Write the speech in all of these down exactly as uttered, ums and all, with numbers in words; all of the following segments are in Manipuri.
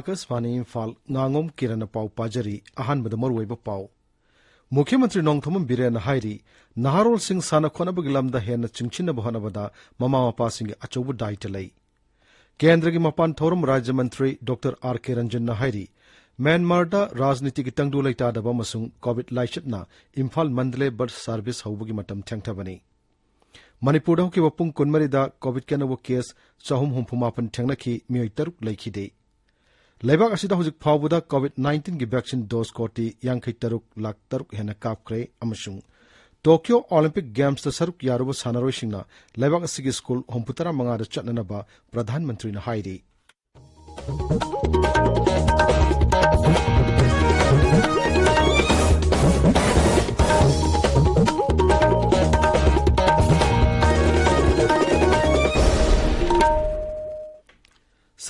ꯑꯥꯀꯥꯁꯕꯥꯅꯤ ꯏꯝꯐꯥꯜ, ꯉꯥꯉꯣꯝ ꯀꯤꯔꯟꯅ ꯄꯥꯎ ꯄꯥꯖꯔꯤ꯫ ꯑꯍꯥꯟꯕꯗ ꯃꯔꯨꯑꯣꯏꯕ ꯄꯥꯎ꯫ ꯃꯨꯈ꯭ꯌ ꯃꯟꯇ꯭ꯔꯤ ꯅꯣꯡꯊꯣꯝꯕꯝ ꯕꯤꯔꯦꯟꯅ ꯍꯥꯏꯔꯤ, ꯅꯍꯥꯔꯣꯜꯁꯤꯡ ꯁꯥꯟꯅ ꯈꯣꯠꯅꯕꯒꯤ ꯂꯝꯗ ꯍꯦꯟꯅ ꯆꯤꯡꯁꯤꯟꯅꯕ ꯍꯣꯠꯅꯕꯗ ꯃꯃꯥ ꯃꯄꯥꯁꯤꯡꯒꯤ ꯑꯆꯧꯕ ꯗꯥꯏꯇ ꯂꯩ꯫ ꯀꯦꯟꯗ꯭ꯔꯒꯤ ꯃꯄꯥꯟ ꯊꯧꯔꯝ ꯔꯥꯖ꯭ꯌ ꯃꯟꯇ꯭ꯔꯤ ꯗꯣꯛꯇꯔ ꯑꯥꯔ ꯀꯦ ꯔꯟꯖꯟꯅ ꯍꯥꯏꯔꯤ, ꯃ꯭ꯌꯥꯟꯃꯥꯔꯗ ꯔꯥꯖꯅꯤꯇꯤꯒꯤ ꯇꯪꯗꯨ ꯂꯩꯇꯥꯗꯕ ꯑꯃꯁꯨꯡ COVID ꯂꯥꯏꯆꯠꯅ Imphal Mandalay bus service ꯍꯧꯕꯒꯤ ꯃꯇꯝ ꯊꯦꯡꯊꯕꯅꯤ꯫ ꯃꯅꯤꯄꯨꯔꯗ ꯍꯧꯈꯤꯕ ꯄꯨꯡ ꯀꯨꯟꯃꯔꯤꯗ ꯀꯣꯚꯤꯗꯀꯤ ꯑꯅꯧꯕ ꯀꯦꯁ ꯆꯍꯨꯝ ꯍꯨꯝꯐꯨ ꯃꯥꯄꯟ ꯊꯦꯡꯅꯈꯤ, ꯃꯤꯑꯣꯏ ꯇꯔꯨꯛ ꯂꯩꯈꯤꯗꯦ꯫ ꯂꯩꯕꯥꯛ ꯑꯁꯤꯗ ꯍꯧꯖꯤꯛ ꯐꯥꯎꯕꯗ ꯀꯣꯚꯤꯗ ꯅꯥꯏꯟꯇꯤꯟꯒꯤ ꯚꯦꯛꯁꯤꯟ ꯗꯣꯁ ꯀꯣꯇꯤ ꯌꯥꯡꯈꯩ ꯇꯔꯨꯛ ꯂꯥꯈ ꯇꯔꯨꯛ ꯍꯦꯟꯅ ꯀꯥꯞꯈ꯭ꯔꯦ ꯑꯃꯁꯨꯡ ꯇꯣꯀꯤꯌꯣ ꯑꯣꯂꯤꯝꯄꯤꯛ ꯒꯦꯝꯁꯇ ꯁꯔꯨꯛ ꯌꯥꯔꯨꯕ ꯁꯥꯟꯅꯔꯣꯏꯁꯤꯡꯅ ꯂꯩꯕꯥꯛ ꯑꯁꯤꯒꯤ ꯁ꯭ꯀꯨꯜ ꯍꯨꯝꯐꯨꯇꯔꯥ ꯃꯉꯥꯗ ꯆꯠꯅꯅꯕ ꯄ꯭ꯔꯙꯥꯟ ꯃꯟꯇ꯭ꯔꯤꯅ ꯍꯥꯏꯔꯤ꯫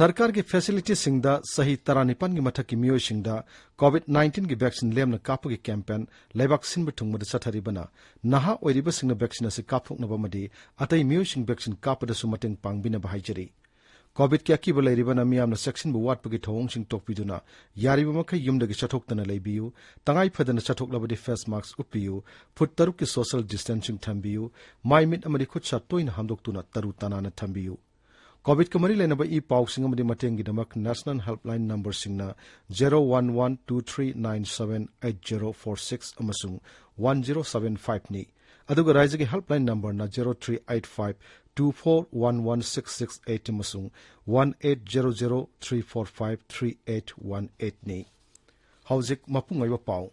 ꯁꯔꯀꯥꯔꯒꯤ ꯐꯦꯁꯤꯂꯤꯇꯤꯁꯤꯡꯗ ꯆꯍꯤ ꯇꯔꯥꯅꯤꯄꯥꯟꯒꯤ ꯃꯊꯛꯀꯤ ꯃꯤꯑꯣꯏꯁꯤꯡꯗ ꯀꯣꯚꯤꯗ ꯅꯥꯏꯟꯇꯤꯟꯒꯤ ꯚꯦꯛꯁꯤꯟ ꯂꯦꯝꯅ ꯀꯥꯞꯄꯒꯤ ꯀꯦꯝꯄꯦꯟ ꯂꯩꯕꯥꯛ ꯁꯤꯟꯕ ꯊꯨꯡꯕꯗ ꯆꯠꯊꯔꯤꯕꯅ ꯅꯍꯥ ꯑꯣꯏꯔꯤꯕꯁꯤꯡꯅ ꯚꯦꯛꯁꯤꯟ ꯑꯁꯤ ꯀꯥꯞꯊꯣꯛꯅꯕ ꯑꯃꯗꯤ ꯑꯇꯩ ꯃꯤꯑꯣꯏꯁꯤꯡ ꯚꯦꯛꯁꯤꯟ ꯀꯥꯞꯄꯗꯁꯨ ꯃꯇꯦꯡ ꯄꯥꯡꯕꯤꯅꯕ ꯍꯥꯏꯖꯔꯤ꯫ ꯀꯣꯚꯤꯗꯀꯤ ꯑꯀꯤꯕ ꯂꯩꯔꯤꯕꯅ ꯃꯤꯌꯥꯝꯅ ꯆꯦꯛꯁꯤꯟꯕ ꯋꯥꯠꯄꯒꯤ ꯊꯧꯑꯣꯡꯁꯤꯡ ꯇꯣꯛꯄꯤꯗꯨꯅ ꯌꯥꯔꯤꯕ ꯃꯈꯩ ꯌꯨꯝꯗꯒꯤ ꯆꯠꯊꯣꯛꯇꯅ ꯂꯩꯕꯤꯌꯨ꯫ ꯇꯉꯥꯏ ꯐꯗꯅ ꯆꯠꯊꯣꯛꯂꯕꯗꯤ ꯐꯦꯁ ꯃꯥꯁꯛ ꯎꯞꯄꯤꯌꯨ꯫ ꯐꯨꯠ ꯇꯔꯨꯛꯀꯤ ꯁꯣꯁꯤꯌꯦꯜ ꯗꯤꯁꯇꯦꯟꯁꯤꯡ ꯊꯝꯕꯤꯌꯨ꯫ ꯃꯥꯏ ꯃꯤꯠ ꯑꯃꯗꯤ ꯈꯨꯠ ꯁꯥ ꯇꯣꯏꯅ ꯍꯥꯝꯗꯣꯛꯇꯨꯅ ꯇꯔꯨ ꯇꯅꯥꯟꯅ ꯊꯝꯕꯤꯌꯨ꯫ ꯀꯣꯚꯤꯗꯀ ꯃꯔꯤ ꯂꯩꯅꯕ ꯏ ꯄꯥꯎꯁꯤꯡ ꯑꯃꯗꯤ ꯃꯇꯦꯡꯒꯤꯗꯃꯛ ꯅꯦꯁꯅꯦꯜ ꯍꯦꯜꯞꯂꯥꯏꯟ ꯅꯝꯕꯔꯁꯤꯡꯅ zero one one two three nine seven eight zero four six ꯑꯃꯁꯨꯡ ꯋꯥꯟ ꯖꯦꯔꯣ ꯁꯚꯦꯟ ꯐꯥꯏꯚꯅꯤ꯫ ꯑꯗꯨꯒ ꯔꯥꯏꯖ꯭ꯌꯒꯤ ꯍꯦꯜꯞꯂꯥꯏꯟ ꯅꯝꯕꯔꯅ zero three eight five two four one one six six eight ꯑꯃꯁꯨꯡ one eight zero zero three four five three eight one ꯑꯩꯠꯅꯤ꯫ ꯍꯧꯖꯤꯛ ꯃꯄꯨꯡ ꯑꯣꯏꯕ ꯄꯥꯎ꯫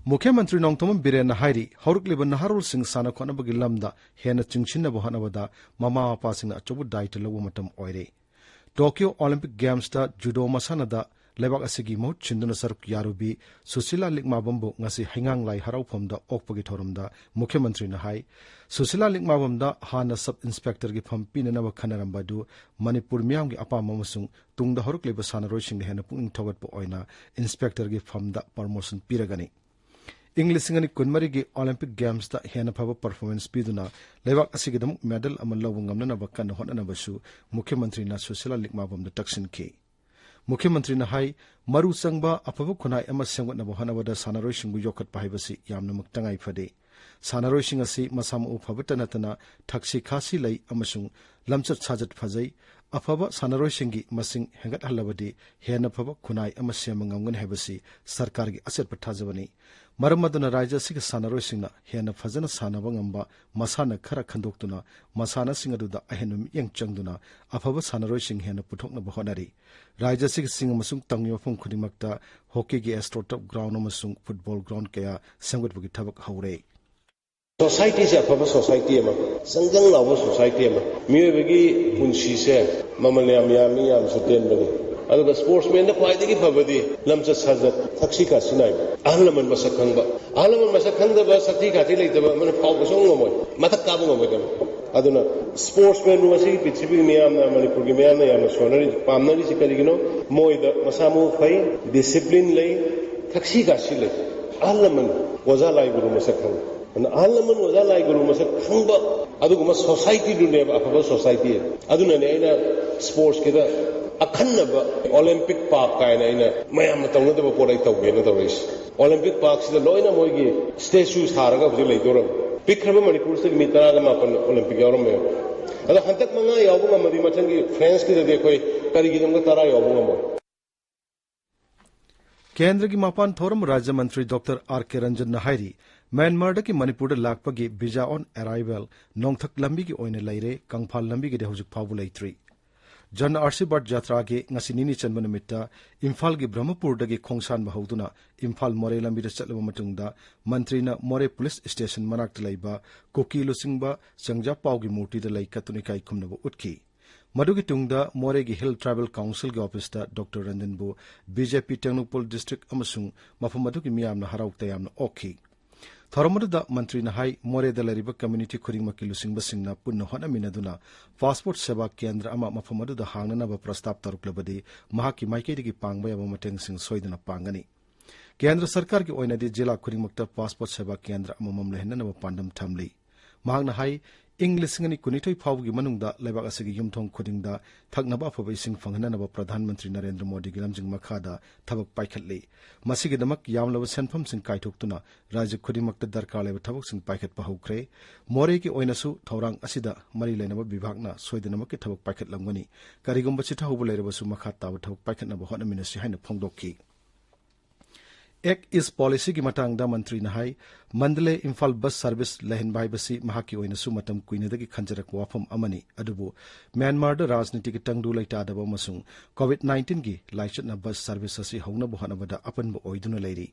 ꯃꯨꯈ꯭ꯌ ꯃꯟꯇ꯭ꯔꯤ ꯅꯣꯡꯊꯣꯝꯕꯝ ꯕꯤꯔꯦꯟꯅ ꯍꯥꯏꯔꯤ, ꯍꯧꯔꯛꯂꯤꯕ ꯅꯍꯥꯔꯣꯜꯁꯤꯡ ꯁꯥꯟꯅ ꯈꯣꯠꯅꯕꯒꯤ ꯂꯝꯗ ꯍꯦꯟꯅ ꯆꯤꯡꯁꯤꯟꯅꯕ ꯍꯣꯠꯅꯕꯗ ꯃꯃꯥ ꯃꯄꯥꯁꯤꯡꯅ ꯑꯆꯧꯕ ꯗꯥꯏꯇ ꯂꯧꯕ ꯃꯇꯝ ꯑꯣꯏꯔꯦ꯫ ꯇꯣꯀꯤꯌꯣ ꯑꯣꯂꯤꯝꯄꯤꯛ ꯒꯦꯝꯁꯇ ꯖꯨꯗꯣ ꯃꯁꯥꯟꯅꯗ ꯂꯩꯕꯥꯛ ꯑꯁꯤꯒꯤ ꯃꯍꯨꯠ ꯁꯤꯟꯗꯨꯅ ꯁꯔꯨꯛ ꯌꯥꯔꯨꯕꯤ ꯁꯨꯁꯤꯂꯥ ꯂꯤꯛꯃꯥꯕꯝꯕꯨ ꯉꯁꯤ ꯍꯩꯉꯥꯡꯂꯥꯏ ꯍꯔꯥꯎꯐꯝꯗ ꯑꯣꯛꯄꯒꯤ ꯊꯧꯔꯝꯗ ꯃꯨꯈ꯭ꯌ ꯃꯟꯇ꯭ꯔꯤꯅ ꯍꯥꯏ, ꯁꯨꯁꯤꯂꯥ ꯂꯤꯛꯃꯥꯕꯝꯗ ꯍꯥꯟꯅ ꯁꯕ ꯏꯟꯁꯄꯦꯛꯇꯔꯒꯤ ꯐꯝ ꯄꯤꯅꯅꯕ ꯈꯟꯅꯔꯝꯕ ꯑꯗꯨ ꯃꯅꯤꯄꯨꯔ ꯃꯤꯌꯥꯝꯒꯤ ꯑꯄꯥꯝꯕ ꯑꯃꯁꯨꯡ ꯇꯨꯡꯗ ꯍꯧꯔꯛꯂꯤꯕ ꯁꯥꯟꯅꯔꯣꯏꯁꯤꯡꯗ ꯍꯦꯟꯅ ꯄꯨꯛꯅꯤꯡ ꯊꯧꯒꯠꯄ ꯑꯣꯏꯅ ꯏꯟꯁꯄꯦꯛꯇꯔꯒꯤ ꯐꯝꯗ ꯄ꯭ꯔꯃꯣꯁꯟ ꯄꯤꯔꯒꯅꯤ꯫ ꯏꯪ ꯂꯤꯁꯤꯡ ꯑꯅꯤ ꯀꯨꯟꯃꯔꯤꯒꯤ ꯑꯣꯂꯤꯝꯄꯤꯛ ꯒꯦꯝꯁꯇ ꯍꯦꯟꯅ ꯐꯕ ꯄꯔꯐꯣꯔꯃꯦꯟꯁ ꯄꯤꯗꯨꯅ ꯂꯩꯕꯥꯛ ꯑꯁꯤꯒꯤꯗꯃꯛ ꯃꯦꯗꯜ ꯑꯃ ꯂꯧꯕ ꯉꯝꯅꯅꯕ ꯀꯟꯅ ꯍꯣꯠꯅꯅꯕꯁꯨ ꯃꯨꯈ꯭ꯌ ꯃꯟꯇ꯭ꯔꯤꯅ ꯁꯨꯁꯤꯂꯥ ꯂꯤꯛꯃꯥꯕꯝꯗ ꯇꯛꯁꯤꯟꯈꯤ꯫ ꯃꯨꯈ꯭ꯌ ꯃꯟꯇ꯭ꯔꯤꯅ ꯍꯥꯏ, ꯃꯔꯨ ꯆꯪꯕ ꯑꯐꯕ ꯈꯨꯟꯅꯥꯏ ꯑꯃ ꯁꯦꯝꯒꯠꯅꯕ ꯍꯣꯠꯅꯕꯗ ꯁꯥꯟꯅꯔꯣꯏꯁꯤꯡꯕꯨ ꯌꯣꯛꯈꯠꯄ ꯍꯥꯏꯕꯁꯤ ꯌꯥꯝꯅꯃꯛ ꯇꯉꯥꯏ ꯐꯗꯦ꯫ ꯁꯥꯟꯅꯔꯣꯏꯁꯤꯡ ꯑꯁꯤ ꯃꯁꯥ ꯃꯎ ꯐꯕꯇ ꯅꯠꯇꯅ ꯊꯛꯁꯤ ꯈꯥꯁꯤ ꯂꯩ ꯑꯃꯁꯨꯡ ꯂꯝꯆꯠ ꯁꯥꯖꯠ ꯐꯖꯩ꯫ ꯑꯐꯕ ꯁꯥꯟꯅꯔꯣꯏꯁꯤꯡꯒꯤ ꯃꯁꯤꯡ ꯍꯦꯟꯒꯠꯍꯜꯂꯕꯗꯤ ꯍꯦꯟꯅ ꯐꯕ ꯈꯨꯟꯅꯥꯏ ꯑꯃ ꯁꯦꯝꯕ ꯉꯝꯒꯅꯤ ꯍꯥꯏꯕꯁꯤ ꯁꯔꯀꯥꯔꯒꯤ ꯑꯆꯦꯠꯄ ꯊꯥꯖꯕꯅꯤ꯫ ꯃꯔꯝ ꯑꯗꯨꯅ ꯔꯥꯖ꯭ꯌ ꯑꯁꯤꯒꯤ ꯁꯥꯟꯅꯔꯣꯏꯁꯤꯡꯅ ꯍꯦꯟꯅ ꯐꯖꯅ ꯁꯥꯟꯅꯕ ꯉꯝꯕ ꯃꯁꯥꯟꯅ ꯈꯔ ꯈꯟꯗꯣꯛꯇꯨꯅ ꯃꯁꯥꯟꯅꯁꯤꯡ ꯑꯗꯨꯗ ꯑꯍꯦꯟꯕ ꯃꯤꯠꯌꯦꯡ ꯆꯪꯗꯨꯅ ꯑꯐꯕ ꯁꯥꯟꯅꯔꯣꯏꯁꯤꯡ ꯍꯦꯟꯅ ꯄꯨꯊꯣꯛꯅꯕ ꯍꯣꯠꯅꯔꯤ꯫ ꯔꯥꯖ꯭ꯌ ꯑꯁꯤꯒꯤ ꯆꯤꯡ ꯑꯃꯁꯨꯡ ꯇꯝꯒꯤ ꯃꯐꯝ ꯈꯨꯗꯤꯡꯃꯛꯇ ꯍꯣꯀꯤꯒꯤ ꯑꯦꯁꯇ꯭ꯔꯣꯇꯔꯐ ꯒ꯭ꯔꯥꯎꯟ ꯑꯃꯁꯨꯡ ꯐꯨꯠꯕꯣꯜ ꯒ꯭ꯔꯥꯎꯟ ꯀꯌꯥ ꯁꯦꯝꯒꯠꯄꯒꯤ ꯊꯕꯛ ꯍꯧꯔꯦ꯫ ꯁꯣꯁꯥꯏꯇꯤꯁꯦ ꯑꯐꯕ ꯁꯣꯁꯥꯏꯇꯤ ꯑꯃ, ꯆꯪꯖꯪ ꯂꯥꯎꯕ ꯁꯣꯁꯥꯏꯇꯤ ꯑꯃ, ꯃꯤꯑꯣꯏꯕꯒꯤ ꯄꯨꯟꯁꯤꯁꯦ ꯃꯃꯜ ꯌꯥꯝ ꯌꯥꯝꯃꯤ, ꯌꯥꯝꯁꯨ ꯇꯦꯟꯕꯅꯤ꯫ ꯑꯗꯨꯒ ꯁ꯭ꯄꯣꯔꯠꯁꯃꯦꯟꯗ ꯈ꯭ꯋꯥꯏꯗꯒꯤ ꯐꯕꯗꯤ ꯂꯝꯆꯠ ꯁꯥꯖꯠ, ꯊꯛꯁꯤ ꯈꯥꯁꯤ ꯅꯥꯏꯕ, ꯑꯍꯜ ꯂꯃꯟ ꯃꯁꯛ ꯈꯪꯕ꯫ ꯑꯍꯜ ꯂꯃꯟ ꯃꯁꯛ ꯈꯪꯗꯕ, ꯁꯛꯊꯤ ꯈꯥꯊꯤ ꯂꯩꯇꯕ ꯑꯃꯅ ꯐꯥꯎꯕ ꯁꯨꯡꯉꯝ ꯉꯝꯃꯣꯏ, ꯃꯊꯛ ꯀꯥꯕ ꯉꯝꯃꯣꯏꯗꯕꯅꯤ꯫ ꯑꯗꯨꯅ ꯁ꯭ꯄꯣꯔꯠꯁꯃꯦꯟꯕꯨ ꯉꯁꯤꯒꯤ ꯄ꯭ꯔꯤꯊꯤꯕꯤꯒꯤ ꯃꯤꯌꯥꯝꯅ, ꯃꯅꯤꯄꯨꯔꯒꯤ ꯃꯤꯌꯥꯝꯅ ꯌꯥꯝꯅ ꯁꯣꯟꯅꯔꯤ, ꯄꯥꯝꯅꯔꯤꯁꯤ ꯀꯔꯤꯒꯤꯅꯣ? ꯃꯣꯏꯗ ꯃꯁꯥ ꯃꯎ ꯐꯩ, ꯗꯤꯁꯤꯄ꯭ꯂꯤꯟ ꯂꯩ, ꯊꯛꯁꯤ ꯈꯥꯁꯤ ꯂꯩ꯫ ꯑꯍꯜ ꯂꯃꯟ, ꯑꯣꯖꯥ ꯂꯥꯏ ꯒꯨꯔꯨ ꯃꯁꯛ ꯈꯪꯕ꯫ ꯑꯗꯨꯅ ꯑꯍꯜ ꯂꯃꯟ, ꯑꯣꯖꯥ ꯂꯥꯏ ꯒꯨꯔꯨ ꯃꯁꯛ ꯈꯪꯕ ꯑꯗꯨꯒꯨꯝꯕ ꯁꯣꯁꯥꯏꯇꯤꯗꯨꯅꯦꯕ ꯑꯐꯕ ꯁꯣꯁꯥꯏꯇꯤ꯫ ꯑꯗꯨꯅꯅꯦ ꯑꯩꯅ ꯁ꯭ꯄꯣꯔꯠꯁꯀꯤꯗ ꯑꯈꯟꯅꯕ ꯑꯣꯂꯤꯝꯄꯤꯛ ꯄꯥꯔꯛ ꯀꯥꯏꯅ ꯑꯩꯅ ꯃꯌꯥꯝꯅ ꯇꯧꯅꯗꯕ ꯄꯣꯠ ꯑꯩ ꯇꯧꯒꯦꯅ ꯇꯧꯔꯛꯏꯁꯦ꯫ ꯑꯣꯂꯤꯝꯄꯤꯛ ꯄꯥꯔꯛꯁꯤꯗ ꯂꯣꯏꯅ ꯃꯣꯏꯒꯤ ꯁ꯭ꯇꯦꯆꯨ ꯁꯥꯔꯒ ꯍꯧꯖꯤꯛ ꯂꯩꯗꯧꯔꯕꯅꯤ꯫ ꯄꯤꯛꯈ꯭ꯔꯕ ꯃꯅꯤꯄꯨꯔꯁꯤꯗꯒꯤ ꯃꯤ ꯇꯔꯥꯒ ꯃꯥꯄꯟ ꯑꯣꯂꯤꯝꯄꯤꯛ ꯌꯥꯎꯔꯝꯃꯦꯕ꯫ ꯑꯗꯣ ꯍꯟꯗꯛ ꯃꯉꯥ ꯌꯥꯎꯕ ꯉꯝꯃꯗꯤ ꯃꯊꯪꯒꯤ ꯐ꯭ꯔꯦꯟꯁꯀꯤꯗꯗꯤ ꯑꯩꯈꯣꯏ ꯀꯔꯤꯒꯤꯗꯃꯛꯇ ꯇꯔꯥ ꯌꯥꯎꯕ ꯉꯝꯃꯣꯏ? ꯀꯦꯟꯗ꯭ꯔꯒꯤ ꯃꯄꯥꯟ ꯊꯧꯔꯝ ꯔꯥꯖ꯭ꯌ ꯃꯟꯇ꯭ꯔꯤ ꯗꯣꯛꯇꯔ ꯑꯥꯔ ꯀꯦ ꯔꯟꯖꯟꯅ ꯍꯥꯏꯔꯤ, ꯃ꯭ꯌꯥꯟꯃꯥꯔꯗꯒꯤ ꯃꯅꯤꯄꯨꯔꯗ ꯂꯥꯛꯄꯒꯤ visa on arrival ꯅꯣꯡꯊꯛ ꯂꯝꯕꯤꯒꯤ ꯑꯣꯏꯅ ꯂꯩꯔꯦ, ꯀꯪꯐꯥꯜ ꯂꯝꯕꯤꯒꯤꯗꯤ ꯍꯧꯖꯤꯛ ꯐꯥꯎꯕ ꯂꯩꯇ꯭ꯔꯤ꯫ ꯖꯟ ꯑꯥꯔꯁꯤꯕꯥꯗ ꯖꯥꯇ꯭ꯔꯥꯒꯤ ꯉꯁꯤ ꯅꯤꯅꯤ ꯆꯟꯕ ꯅꯨꯃꯤꯠꯇ ꯏꯝꯐꯥꯜꯒꯤ ꯕ꯭ꯔꯍꯃꯄꯨꯔꯗꯒꯤ ꯈꯣꯡꯁꯥꯟꯕ ꯍꯧꯗꯨꯅ ꯏꯝꯐꯥꯜ ꯃꯣꯔꯦ ꯂꯝꯕꯤꯗ ꯆꯠꯂꯕ ꯃꯇꯨꯡꯗ ꯃꯟꯇ꯭ꯔꯤꯅ ꯃꯣꯔꯦ ꯄꯨꯂꯤꯁ ꯁ꯭ꯇꯦꯁꯟ ꯃꯅꯥꯛꯇ ꯂꯩꯕ ꯀꯨꯀꯤ ꯂꯨꯆꯤꯡꯕ ꯆꯪꯖꯥꯄꯥꯎꯒꯤ ꯃꯨꯔꯇꯤꯗ ꯂꯩ ꯀꯠꯇꯨꯅ ꯏꯀꯥꯏ ꯈꯨꯝꯅꯕ ꯎꯠꯈꯤ꯫ ꯃꯗꯨꯒꯤ ꯇꯨꯡꯗ ꯃꯣꯔꯦꯒꯤ ꯍꯤꯜ ꯇ꯭ꯔꯥꯏꯕꯦꯜ ꯀꯥꯎꯟꯁꯤꯜꯒꯤ ꯑꯣꯐꯤꯁꯇ ꯗꯣꯛꯇꯔ ꯔꯟꯖꯟꯕꯨ ꯕꯤ ꯖꯦ ꯄꯤ ꯇꯦꯡꯅꯧꯄꯜ ꯗꯤꯁꯇ꯭ꯔꯤꯛ ꯑꯃꯁꯨꯡ ꯃꯐꯝ ꯑꯗꯨꯒꯤ ꯃꯤꯌꯥꯝꯅ ꯍꯔꯥꯎ ꯇꯌꯥꯝꯅ ꯑꯣꯛꯈꯤ꯫ ꯊꯧꯔꯝ ꯑꯗꯨꯗ ꯃꯟꯇ꯭ꯔꯤꯅ ꯍꯥꯏ, ꯃꯣꯔꯦꯗ ꯂꯩꯔꯤꯕ ꯀꯝꯃ꯭ꯌꯨꯅꯤꯇꯤ ꯈꯨꯗꯤꯡꯃꯛꯀꯤ ꯂꯨꯆꯤꯡꯕꯁꯤꯡꯅ ꯄꯨꯟꯅ ꯍꯣꯠꯅꯃꯤꯟꯅꯗꯨꯅ ꯄꯥꯁꯄꯣꯔꯠ ꯁꯦꯕꯥ ꯀꯦꯟꯗ꯭ꯔ ꯑꯃ ꯃꯐꯝ ꯑꯗꯨꯗ ꯍꯥꯡꯅꯅꯕ ꯄ꯭ꯔꯁꯇꯥꯕ ꯇꯧꯔꯛꯂꯕꯗꯤ ꯃꯍꯥꯛꯀꯤ ꯃꯥꯏꯀꯩꯗꯒꯤ ꯄꯥꯡꯕ ꯌꯥꯕ ꯃꯇꯦꯡꯁꯤꯡ ꯁꯣꯏꯗꯅ ꯄꯥꯡꯒꯅꯤ꯫ ꯀꯦꯟꯗ꯭ꯔ ꯁꯔꯀꯥꯔꯒꯤ ꯑꯣꯏꯅꯗꯤ ꯖꯤꯂꯥ ꯈꯨꯗꯤꯡꯃꯛꯇ ꯄꯥꯁꯄꯣꯔꯠ ꯁꯦꯕꯥ ꯀꯦꯟꯗ꯭ꯔ ꯑꯃꯃꯝ ꯂꯩꯍꯟꯅꯅꯕ ꯄꯥꯟꯗꯝ ꯊꯝꯂꯤ꯫ ꯃꯍꯥꯛꯅ ꯍꯥꯏ, ꯏꯪ ꯂꯤꯁꯤꯡ ꯑꯅꯤ ꯀꯨꯟꯅꯤꯊꯣꯏ ꯐꯥꯎꯕꯒꯤ ꯃꯅꯨꯡꯗ ꯂꯩꯕꯥꯛ ꯑꯁꯤꯒꯤ ꯌꯨꯝꯊꯣꯡ ꯈꯨꯗꯤꯡꯗ ꯊꯛꯅꯕ ꯑꯐꯕ ꯏꯁꯤꯡ ꯐꯪꯍꯟꯅꯅꯕ ꯄ꯭ꯔꯙꯥꯟ ꯃꯟꯇ꯭ꯔꯤ ꯅꯔꯦꯟꯗ꯭ꯔ ꯃꯣꯗꯤꯒꯤ ꯂꯝꯖꯤꯡ ꯃꯈꯥꯗ ꯊꯕꯛ ꯄꯥꯏꯈꯠꯂꯤ꯫ ꯃꯁꯤꯒꯤꯗꯃꯛ ꯌꯥꯝꯂꯕ ꯁꯦꯟꯐꯝꯁꯤꯡ ꯀꯥꯏꯊꯣꯛꯇꯨꯅ ꯔꯥꯖ꯭ꯌ ꯈꯨꯗꯤꯡꯃꯛꯇ ꯗꯔꯀꯥꯔ ꯂꯩꯕ ꯊꯕꯛꯁꯤꯡ ꯄꯥꯏꯈꯠꯄ ꯍꯧꯈ꯭ꯔꯦ꯫ ꯃꯣꯔꯦꯒꯤ ꯑꯣꯏꯅꯁꯨ ꯊꯧꯔꯥꯡ ꯑꯁꯤꯗ ꯃꯔꯤ ꯂꯩꯅꯕ ꯕꯤꯚꯥꯒꯅ ꯁꯣꯏꯗꯅꯃꯛꯀꯤ ꯊꯕꯛ ꯄꯥꯏꯈꯠꯂꯝꯒꯅꯤ꯫ ꯀꯔꯤꯒꯨꯝꯕ ꯆꯤꯊꯍꯧꯕ ꯂꯩꯔꯕꯁꯨ ꯃꯈꯥ ꯇꯥꯕ ꯊꯕꯛ ꯄꯥꯏꯈꯠꯅꯕ ꯍꯣꯠꯅꯃꯤꯟꯅꯁꯤ ꯍꯥꯏꯅ ꯐꯣꯡꯗꯣꯛꯈꯤ꯫ ꯑꯦꯛ ꯏꯁ ꯄꯣꯂꯤꯁꯤꯒꯤ ꯃꯇꯥꯡꯗ ꯃꯟꯇ꯭ꯔꯤꯅ ꯍꯥꯏ, ꯃꯟꯗꯂꯦ ꯏꯝꯐꯥꯜ ꯕꯁ ꯁꯔꯚꯤꯁ ꯂꯩꯍꯟꯕ ꯍꯥꯏꯕꯁꯤ ꯃꯍꯥꯛꯀꯤ ꯑꯣꯏꯅꯁꯨ ꯃꯇꯝ ꯀꯨꯏꯅꯗꯒꯤ ꯈꯟꯖꯔꯛꯄ ꯋꯥꯐꯝ ꯑꯃꯅꯤ꯫ ꯑꯗꯨꯕꯨ ꯃ꯭ꯌꯥꯟꯃꯥꯔꯗ ꯔꯥꯖꯅꯤꯇꯤꯒꯤ ꯇꯪꯗꯨ ꯂꯩꯇꯥꯗꯕ ꯑꯃꯁꯨꯡ ꯀꯣꯚꯤꯗ ꯅꯥꯏꯟꯇꯤꯟꯒꯤ ꯂꯥꯏꯆꯠꯅ ꯕꯁ ꯁꯔꯚꯤꯁ ꯑꯁꯤ ꯍꯧꯅꯕ ꯍꯣꯠꯅꯕꯗ ꯑꯄꯟꯕ ꯑꯣꯏꯗꯨꯅ ꯂꯩꯔꯤ꯫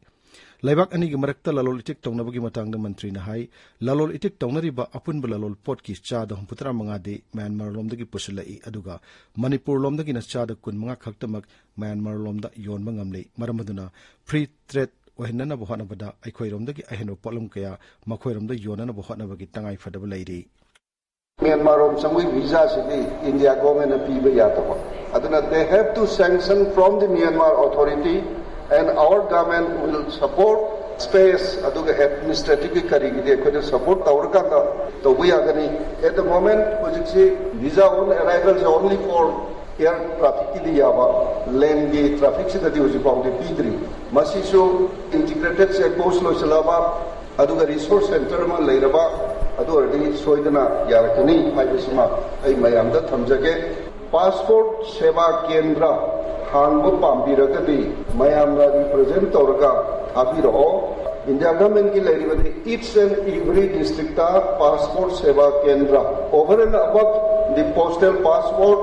ꯂꯩꯕꯥꯛ ꯑꯅꯤꯒꯤ ꯃꯔꯛꯇ ꯂꯂꯣꯟ ꯏꯇꯤꯛ ꯇꯧꯅꯕꯒꯤ ꯃꯇꯥꯡꯗ ꯃꯟꯇ꯭ꯔꯤꯅ ꯍꯥꯏ, ꯂꯂꯣꯟ ꯏꯇꯤꯛ ꯇꯧꯅꯔꯤꯕ ꯑꯄꯨꯟꯕ ꯂꯂꯣꯟ ꯄꯣꯠꯀꯤ ꯆꯥꯗ ꯍꯨꯝꯐꯨꯇꯔꯥ ꯃꯉꯥꯗꯤ ꯃ꯭ꯌꯥꯟꯃꯥꯔ ꯂꯣꯝꯗꯒꯤ ꯄꯨꯁꯤꯜꯂꯛꯏ, ꯑꯗꯨꯒ ꯃꯅꯤꯄꯨꯔ ꯂꯣꯝꯗꯒꯤꯅ ꯆꯥꯗ ꯀꯨꯟꯃꯉꯥ ꯈꯛꯇꯃꯛ ꯃ꯭ꯌꯥꯟꯃꯥꯔ ꯂꯣꯝꯗ ꯌꯣꯟꯕ ꯉꯝꯂꯤ꯫ ꯃꯔꯝ ꯑꯗꯨꯅ ꯐ꯭ꯔꯤ ꯇ꯭ꯔꯦꯗ ꯑꯣꯏꯍꯟꯅꯅꯕ ꯍꯣꯠꯅꯕꯗ ꯑꯩꯈꯣꯏꯔꯣꯝꯗꯒꯤ ꯑꯍꯦꯟꯕ ꯄꯣꯠꯂꯝ ꯀꯌꯥ ꯃꯈꯣꯏꯔꯣꯝꯗ ꯌꯣꯟꯅꯅꯕ ꯍꯣꯠꯅꯕꯒꯤ ꯇꯉꯥꯏ ꯐꯗꯕ ꯂꯩꯔꯤ꯫ ꯃ꯭ꯌꯥꯟꯃꯥꯔꯔꯣꯝ ꯆꯪꯕꯒꯤ ꯚꯤꯖꯥꯁꯤꯗꯤ ꯏꯟꯗꯤꯌꯥ ꯒꯣꯔꯃꯦꯟꯅ ꯄꯤꯕ ꯌꯥꯗꯕ꯫ ꯑꯗꯨꯅ they have to sanction from the Myanmar authority and our government will support space ꯑꯗꯨꯒ ꯑꯦꯗꯃꯤꯅꯤꯁꯇ꯭ꯔꯦꯇꯤꯚꯀꯤ ꯀꯔꯤꯒꯤꯗꯤ ꯑꯩꯈꯣꯏꯅ ꯁꯄꯣꯔꯠ ꯇꯧꯔꯀꯥꯟꯗ ꯇꯧꯕ ꯌꯥꯒꯅꯤ꯫ At the moment ꯍꯧꯖꯤꯛꯁꯤ visa on arrival is only for air trafficꯀꯤꯗꯤ ꯌꯥꯕ, landꯒꯤ trafficꯁꯤꯗꯗꯤ ꯍꯧꯖꯤꯛ ꯐꯥꯎꯗꯤ ꯄꯤꯗ꯭ꯔꯤ꯫ ꯃꯁꯤꯁꯨ integrated check post ꯂꯣꯏꯁꯤꯜꯂꯕ ꯑꯗꯨꯒ resource centre ꯑꯃ ꯂꯩꯔꯕ ꯑꯗꯨ ꯑꯣꯏꯔꯗꯤ ꯁꯣꯏꯗꯅ ꯌꯥꯔꯛꯀꯅꯤ ꯍꯥꯏꯕꯁꯤꯃ ꯑꯩ ꯃꯌꯥꯝꯗ ꯊꯝꯖꯒꯦ꯫ ꯄꯥꯁꯄꯣꯔꯠ ꯁꯦꯕꯥ ꯀꯦꯟꯗ꯭ꯔ ꯍꯥꯡꯕ ꯄꯥꯝꯕꯤꯔꯒꯗꯤ ꯃꯌꯥꯝꯅ represent ꯇꯧꯔꯒ ꯊꯥꯕꯤꯔꯛꯑꯣ꯫ ꯏꯟꯗꯤꯌꯥ ꯒꯚꯔꯟꯃꯦꯟꯠꯀꯤ ꯂꯩꯔꯤꯕꯗꯤ each and every districtꯇ passport Seva Kendra over and above the postal passport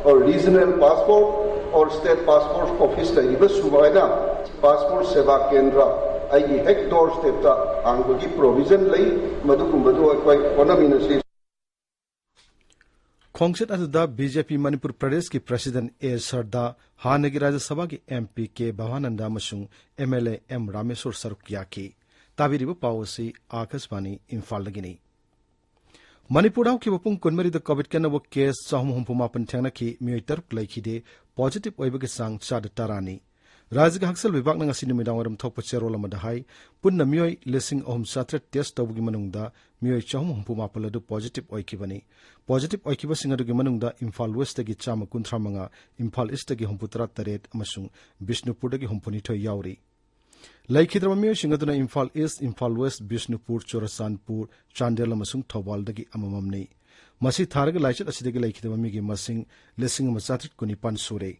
or regional passport or state passport office ꯂꯩꯔꯤꯕ ꯁꯨꯃꯥꯏꯅ ꯄꯥꯁꯄꯣꯔꯠ ꯁꯦꯕꯥ ꯀꯦꯟꯗ꯭ꯔ ꯑꯩꯒꯤ ꯍꯦꯛ ꯗꯣꯔ ꯁ꯭ꯇꯦꯞꯇ ꯍꯥꯡꯕꯒꯤ ꯄ꯭ꯔꯣꯚꯤꯖꯟ ꯂꯩ꯫ ꯃꯗꯨꯒꯨꯝꯕꯗꯨ ꯑꯩꯈꯣꯏ ꯍꯣꯠꯅꯃꯤꯟꯅꯁꯤ꯫ ꯈꯣꯡꯆꯠ ꯑꯗꯨꯗ ꯕꯤ ꯖꯦ ꯄꯤ ꯃꯅꯤꯄꯨꯔ ꯄ꯭ꯔꯗꯦꯁꯀꯤ ꯄ꯭ꯔꯁꯤꯗꯦꯟꯠ ꯑꯦ ꯁꯔꯗꯥ, ꯍꯥꯟꯅꯒꯤ ꯔꯥꯖ꯭ꯌ ꯁꯚꯥꯒꯤ ꯑꯦꯝ ꯄꯤ ꯀꯦ ꯚꯕꯥꯅꯟꯗ ꯑꯃꯁꯨꯡ M L A M Rameshwor ꯁꯔꯨꯛ ꯌꯥꯈꯤ꯫ ꯇꯥꯕꯤꯔꯤꯕ ꯄꯥꯎ ꯑꯁꯤ ꯑꯥꯀꯥꯁꯕꯥꯅꯤ ꯏꯝꯐꯥꯜꯗꯒꯤꯅꯤ꯫ ꯃꯅꯤꯄꯨꯔꯗ ꯍꯧꯈꯤꯕ ꯄꯨꯡ ꯀꯨꯟꯃꯔꯤꯗ ꯀꯣꯚꯤꯗꯀꯤ ꯑꯅꯧꯕ ꯀꯦꯁ ꯆꯍꯨꯝ ꯍꯨꯝꯐꯨ ꯃꯥꯄꯟ ꯊꯦꯡꯅꯈꯤ, ꯃꯤꯑꯣꯏ ꯇꯔꯨꯛ ꯂꯩꯈꯤꯗꯦ, ꯄꯣꯖꯤꯇꯤꯚ ꯑꯣꯏꯕꯒꯤ ꯆꯥꯡ ꯆꯥꯗ ꯇꯔꯥꯅꯤ꯫ ꯔꯥꯖ꯭ꯌꯒꯤ ꯍꯛꯁꯦꯜ ꯋꯤꯚꯥꯒꯅ ꯉꯁꯤ ꯅꯨꯃꯤꯗꯥꯡꯋꯥꯏꯔꯝ ꯊꯣꯛꯄ ꯆꯦꯔꯣꯜ ꯑꯃꯗ ꯍꯥꯏ, ꯄꯨꯟꯅ ꯃꯤꯑꯣꯏ ꯂꯤꯁꯤꯡ ꯑꯍꯨꯝ ꯆꯥꯇ꯭ꯔꯦꯠ ꯇꯦꯁ ꯇꯧꯕꯒꯤ ꯃꯅꯨꯡꯗ ꯃꯤꯑꯣꯏ ꯆꯍꯨꯝ ꯍꯨꯝꯐꯨ ꯃꯥꯄꯟ ꯑꯗꯨ ꯄꯣꯖꯤꯇꯤꯚ ꯑꯣꯏꯈꯤꯕꯅꯤ꯫ ꯄꯣꯖꯤꯇꯤꯚ ꯑꯣꯏꯈꯤꯕꯁꯤꯡ ꯑꯗꯨꯒꯤ ꯃꯅꯨꯡꯗ ꯏꯝꯐꯥꯜ ꯋꯦꯁꯇꯒꯤ ꯆꯥꯝꯃ ꯀꯨꯟꯊ꯭ꯔꯥ ꯃꯉꯥ, ꯏꯝꯐꯥꯜ ꯏꯁꯇꯒꯤ ꯍꯨꯝꯐꯨ ꯇꯔꯥ ꯇꯔꯦꯠ ꯑꯃꯁꯨꯡ ꯕꯤꯁꯅꯨꯄꯨꯔꯗꯒꯤ ꯍꯨꯝꯐꯨ ꯅꯤꯊꯣꯏ ꯌꯥꯎꯔꯤ꯫ ꯂꯩꯈꯤꯗ꯭ꯔꯕ ꯃꯤꯑꯣꯏꯁꯤꯡ ꯑꯗꯨꯅ ꯏꯝꯐꯥꯜ ꯏꯁ, ꯏꯝꯐꯥꯜ ꯋꯦꯁ, ꯕꯤꯁꯅꯨꯄꯨꯔ, ꯆꯨꯔꯆꯥꯟꯄꯨꯔ, ꯆꯥꯟꯗꯦꯜ ꯑꯃꯁꯨꯡ ꯊꯧꯕꯥꯜꯗꯒꯤ ꯑꯃꯃꯝꯅꯤ꯫ ꯃꯁꯤ ꯊꯥꯔꯒ ꯂꯥꯏꯆꯠ ꯑꯁꯤꯗꯒꯤ ꯂꯩꯈꯤꯗꯕ ꯃꯤꯒꯤ ꯃꯁꯤꯡ ꯂꯤꯁꯤꯡ ꯑꯃ ꯆꯥꯇ꯭ꯔꯦꯠ ꯀꯨꯟꯅꯤꯄꯥꯟ ꯁꯨꯔꯦ꯫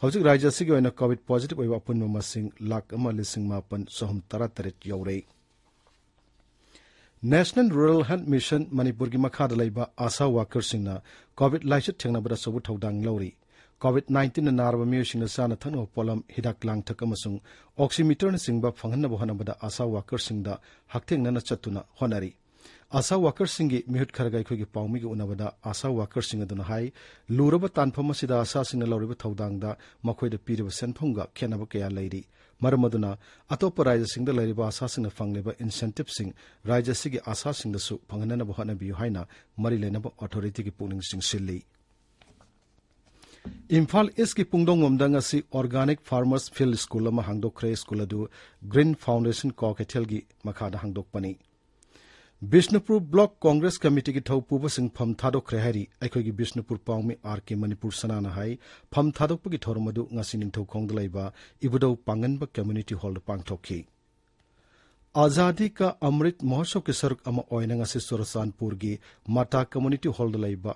ꯍꯧꯖꯤꯛ ꯔꯥꯖ꯭ꯌ ꯑꯁꯤꯒꯤ ꯑꯣꯏꯅ ꯀꯣꯚꯤꯗ ꯄꯣꯖꯤꯇꯤꯚ ꯑꯣꯏꯕ ꯑꯄꯨꯟꯕ ꯃꯁꯤꯡ ꯂꯥꯈ ꯑꯃ ꯂꯤꯁꯤꯡ ꯃꯥꯄꯟ ꯆꯍꯨꯝ ꯇꯔꯥ ꯇꯔꯦꯠ ꯌꯧꯔꯦ꯫ ꯅꯦꯁꯅꯦꯜ ꯔꯨꯔꯦꯜ ꯍꯦꯜꯊ ꯃꯤꯁꯟ ꯃꯅꯤꯄꯨꯔꯒꯤ ꯃꯈꯥꯗ ꯂꯩꯕ ꯑꯥꯁꯥ ꯋꯥꯀꯔꯁꯤꯡꯅ ꯀꯣꯚꯤꯗ ꯂꯥꯏꯆꯠ ꯊꯦꯡꯅꯕꯗ ꯑꯆꯧꯕ ꯊꯧꯗꯥꯡ ꯂꯧꯔꯤ꯫ ꯀꯣꯚꯤꯗ ꯅꯥꯏꯟꯇꯤꯟꯅ ꯅꯥꯔꯕ ꯃꯤꯑꯣꯏꯁꯤꯡꯗ ꯆꯥꯅ ꯊꯛꯅꯕ ꯄꯣꯠꯂꯝ, ꯍꯤꯗꯥꯛ ꯂꯥꯡꯊꯛ ꯑꯃꯁꯨꯡ ꯑꯣꯛꯁꯤꯃꯤꯇꯔꯅꯆꯤꯡꯕ ꯐꯪꯍꯟꯅꯕ ꯍꯣꯠꯅꯕꯗ ꯑꯥꯁꯥ ꯋꯥꯀꯔꯁꯤꯡꯗ ꯍꯛꯊꯦꯡꯅꯅ ꯆꯠꯇꯨꯅ ꯍꯣꯠꯅꯔꯤ꯫ ꯑꯥꯁꯥ ꯋꯥꯀꯔꯁꯤꯡꯒꯤ ꯃꯤꯍꯨꯠ ꯈꯔꯒ ꯑꯩꯈꯣꯏꯒꯤ ꯄꯥꯎꯃꯤꯒ ꯎꯅꯕꯗ ꯑꯥꯁꯥ ꯋꯥꯀꯔꯁꯤꯡ ꯑꯗꯨꯅ ꯍꯥꯏ, ꯂꯨꯔꯕ ꯇꯥꯟꯐꯝ ꯑꯁꯤꯗ ꯑꯥꯁꯥꯁꯤꯡꯅ ꯂꯧꯔꯤꯕ ꯊꯧꯗꯥꯡꯗ ꯃꯈꯣꯏꯗ ꯄꯤꯔꯤꯕ ꯁꯦꯟꯐꯝꯒ ꯈꯦꯠꯅꯕ ꯀꯌꯥ ꯂꯩꯔꯤ꯫ ꯃꯔꯝ ꯑꯗꯨꯅ ꯑꯇꯣꯞꯄ ꯔꯥꯖ꯭ꯌꯁꯤꯡꯗ ꯂꯩꯔꯤꯕ ꯑꯥꯁꯥꯁꯤꯡꯅ ꯐꯪꯂꯤꯕ ꯏꯟꯁꯦꯟꯇꯤꯚꯁꯤꯡ ꯔꯥꯖ꯭ꯌ ꯑꯁꯤꯒꯤ ꯑꯥꯁꯥꯁꯤꯡꯗꯁꯨ ꯐꯪꯍꯟꯅꯕ ꯍꯣꯠꯅꯕꯤꯌꯨ ꯍꯥꯏꯅ ꯃꯔꯤ ꯂꯩꯅꯕ ꯑꯣꯊꯣꯔꯤꯇꯤꯒꯤ ꯄꯨꯛꯅꯤꯡ ꯆꯤꯡꯁꯤꯜꯂꯤ꯫ ꯏꯝꯐꯥꯜ ꯏꯁꯀꯤ ꯄꯨꯡꯗꯣꯡꯕꯝꯗ ꯉꯁꯤ ꯑꯣꯔꯒꯥꯅꯤꯛ ꯐꯥꯔꯃꯔꯁ ꯐꯤꯜꯗ ꯁ꯭ꯀꯨꯜ ꯑꯃ ꯍꯥꯡꯗꯣꯛꯈ꯭ꯔꯦ꯫ ꯁ꯭ꯀꯨꯜ ꯑꯗꯨ ꯒ꯭ꯔꯤꯟ ꯐꯥꯎꯟꯗꯦꯁꯟ ꯀꯣ ꯀꯩꯊꯦꯜꯒꯤ ꯃꯈꯥꯗ ꯍꯥꯡꯗꯣꯛꯄꯅꯤ꯫ ꯕꯤꯁꯅꯨꯄꯨꯔ ꯕ꯭ꯂꯣꯛ ꯀꯣꯡꯒ꯭ꯔꯦꯁ ꯀꯃꯤꯇꯤꯒꯤ ꯊꯧꯄꯨꯕꯁꯤꯡ ꯐꯝ ꯊꯥꯗꯣꯛꯈ꯭ꯔꯦ ꯍꯥꯏꯔꯤ꯫ ꯑꯩꯈꯣꯏꯒꯤ ꯕꯤꯁꯅꯨꯄꯨꯔ ꯄꯥꯎꯃꯤ ꯑꯥꯔ ꯀꯦ ꯃꯅꯤꯄꯨꯔ ꯁꯅꯥꯅ ꯍꯥꯏ, ꯐꯝ ꯊꯥꯗꯣꯛꯄꯒꯤ ꯊꯧꯔꯝ ꯑꯗꯨ ꯉꯁꯤ ꯅꯤꯡꯊꯧꯈꯣꯡꯗ ꯂꯩꯕ ꯏꯕꯨꯙꯧ ꯄꯥꯡꯒꯟꯕ ꯀꯝꯃ꯭ꯌꯨꯅꯤꯇꯤ ꯍꯣꯜꯗ ꯄꯥꯡꯊꯣꯛꯈꯤ꯫ ꯑꯖꯥꯗꯤ ꯀꯥ ꯑꯃ꯭ꯔꯤꯠ ꯃꯍꯣꯠꯁꯕꯀꯤ ꯁꯔꯨꯛ ꯑꯃ ꯑꯣꯏꯅ ꯉꯁꯤ ꯆꯨꯔꯆꯥꯟꯄꯨꯔꯒꯤ ꯃꯥꯇꯥ ꯀꯝꯃ꯭ꯌꯨꯅꯤꯇꯤ ꯍꯣꯜꯗ ꯂꯩꯕ